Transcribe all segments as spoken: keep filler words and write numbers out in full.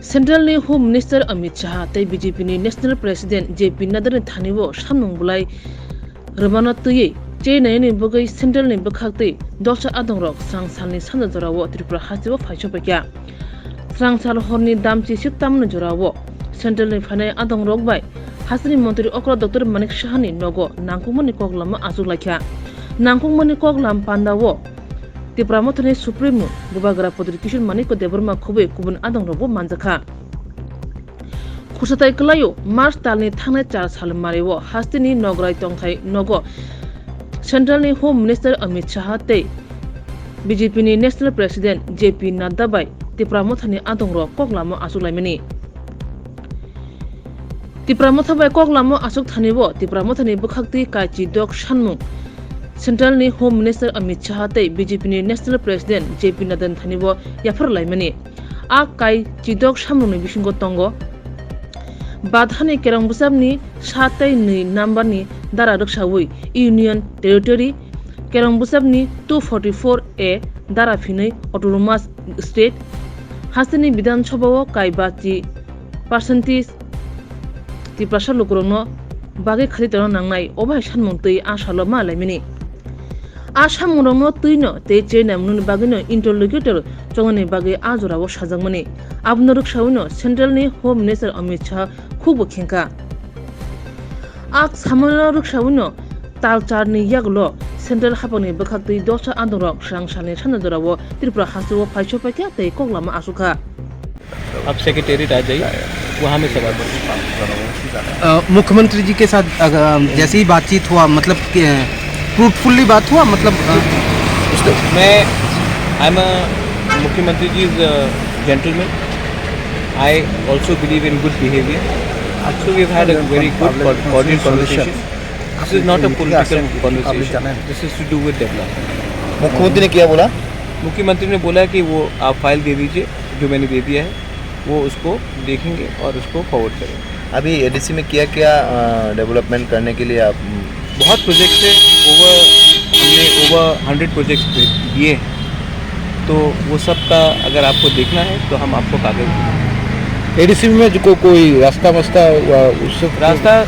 Central ni Home Minister Amit Shah tei B J P ni National President J P Nadda ni thani o samung bulai rwmano twiwi chenai ni bagwi Central ni bwkhak twi dosa adongrok swrang salni sanja jorao Tripura hasteo phaiso paikha. Swrang sal horni damchi sik tamni jorao Central ni phainai adongrok bai hasteni montri okra Doctor Manik Saha ni nogo nangkukmani kok lama achuk laikha. Nangkukmani kok lam pandao Tipra Mothani Supremo Bubagra Prodot Kishore Manikya Debbarma khobwi kubun adongrokbo manjakha. Khursatai kwlaio March talni thangnai char sal mario hasteni nograi tongthai nogo Central ni Home Minister Amit Shah tei B J P ni National President J P Nadda bai Tipra Mothani adongrok kok lama achuk laimani. Tipra Motha bai kok lama achuk thani o Tipra Mothani bwkhak twi kaichi dok sanmung Central ni Home Minister Amit Shah tei B J P ni National President J P Nadda ni thani o yaphar laimani. A kaichi dok samungni bisingo tongo Badhani kerong bwsakni sa tei nwi number ni dara rwksawi Union Territory, kerong bwsakni two forty four A dara phinwi Autonomous State, hasteni Bidhan Sabha o kai bachi percentage Tiprasa lukurokno bagwi khati tongna nangnai, obo hai sanmung twi a salo ma laimani. A samungrokno twino tei chenamungni bagwino interlocutor chongnani bagwi a jorao sajakmani. Abono rwksawino Central ni Home Minister Amit Shah khukbo khengkha. A samungrokno rwksawino tal charni yagulo Central haphangni bwkhaktwi dosa adongrok swrang salni sanja jorao Tripura hasteo phaiso paikha tei kok lama achukha. आप सेक्रेटेरिएट आ जाइए, वहाँ में सभा करें। अ, मुख्यमंत्री जी के साथ अगर, अ, जैसे ही बातचीत हुआ, मतलब कि, अ, फ्रूटफुली बात हुआ, मतलब, अ, मैं, आई एम अ, मुख्यमंत्री ji is a gentleman. I also believe in good behavior. So we've had a very good, co-, cordial conversation. This is not a political conversation. This is to do with development. मुख्यमंत्री ने क्या बोला? मुख्यमंत्री ने बोला कि वो आप फाइल दे दीजिए, जो मैंने दे दिया है, वो उसको देखेंगे और उसको फॉरवर्ड करेंगे। अभी एडीसी में क्या-क्या, अ, डेवलपमेंट करने के लिए आप, उम, बहुत प्रोजेक्ट्स है, ओवर, हमने ओवर हंड्रेड प्रोजेक्ट्स दे-, दिए हैं, तो वो सब का अगर आपको देखना है, तो हम आपको कागज देंगे। एडीसी में जो को-, कोई रास्ता वास्ता, अ, उससे रास्ता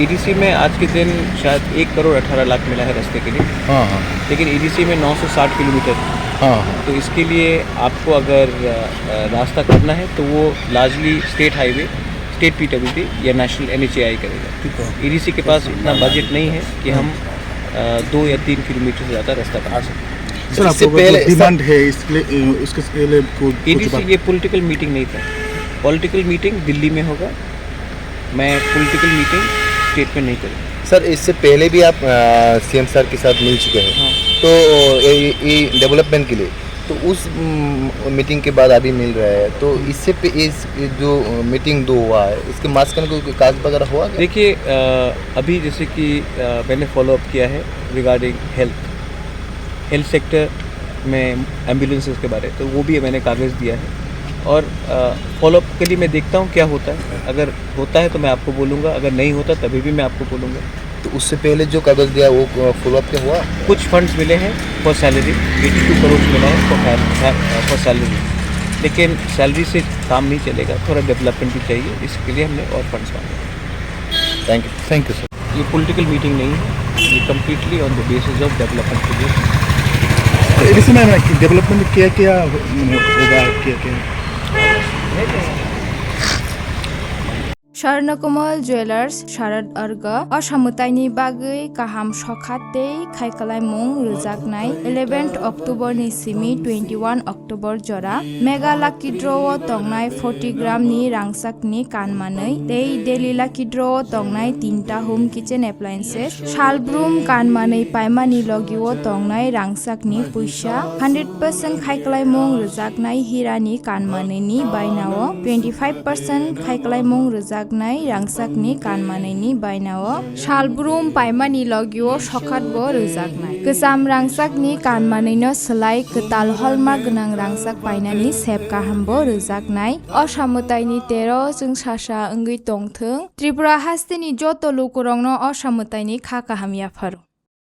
एडीसी में आज के दिन शायद एक करोड़ अठारह लाख मिला है रास्ते के लिए। हाँ, हाँ। लेकिन एडीसी में नौ सौ साठ किलोमीटर। हाँ, हाँ। तो इसके लिए आपको अगर, अ, अ, रास्ता करना है, तो वो largely state highway, state PWD या नेशनल एनएचएआई करेगा। ठीक है। एडीसी के पास इतना बजट नहीं है कि हम, अ, दो या तीन किलोमीटर से ज़्यादा रास्ता बना सकें। सर, इससे आपको कोई पहले, सर, डिमांड है इसके लिए, अ, इसके लिए कोई कुछ एडीसी, बात? ये पॉलिटिकल मीटिंग नहीं था, पॉलिटिकल मीटिंग दिल्ली में होगा। मैं पॉलिटिकल मीटिंग स्टेट में नहीं करूँगा। सर, इससे पहले भी आप, अ, सीएम सर के साथ मिल चुके हैं। हाँ। तो ये, ये डेवलपमेंट के लिए, तो उस, उम, मीटिंग के बाद अभी मिल रहा है, तो इससे पे-, इस, ये जो मीटिंग दो हुआ है, इसके मास का कोई कागज वगैरह हुआ क्या? देखिए, अ, अभी जैसे कि, अ, मैंने फॉलो अप किया है रिगार्डिंग हेल्थ, हेल्थ सेक्टर में एम्बुलेंसेस के बारे, तो वो भी मैंने कागज़ दिया है। और, अ, फॉलोअप के लिए मैं देखता हूँ क्या होता है। अगर होता है तो मैं आपको बोलूँगा, अगर नहीं होता तभी भी मैं आपको बोलूँगा। तो उससे पहले जो कागज़ दिया वो, अ, फॉलोअप क्या हुआ? कुछ फंड्स मिले हैं for salary, eighty two crore मिला है फॉर फै-, फै-, फॉर सैलरी, लेकिन सैलरी से काम नहीं चलेगा, थोड़ा डेवलपमेंट भी चाहिए, इसके लिए हमने और फंड्स मांगे। Thank you. Thank you, sir. ये पॉलिटिकल मीटिंग नहीं है, ये completely on the basis of development project। तो इसमें ना कि डेवलपमेंट क्या क्या हो-, होगा, क्या क्या? Swarnakomal Jewelers Sharad Arga o samwtaini bagwi kaham sokha tei khaikalaimung rwjaknai eleventh October ni simi twenty-one October jora Mega Lucky Draw o tongnai forty gram ni rangchak ni kan manwi tei Daily Lucky Draw o tongnai tinta home kitchen appliances, salbrum kan manwi paimani logi o tongnai rangchak ni puisa, hundred percent khaikalaimung rwjaknai hira ni kan manwi ni baina o twenty five percent khaikalaimung rwjaknai rangchak ni kan manwi ni baina o salbrum paimani logi o sokhat bo rwjaknai. Kwcham rangchak ni kan manwi no swlai kwtal holma gwnang rangchak painani sep kaham bo rwjaknai. O samwtai ni tero chwng sasa wngwi tongthwng. Tripura haste ni joto lukurokno o samwtai ni kha kaham yapharo.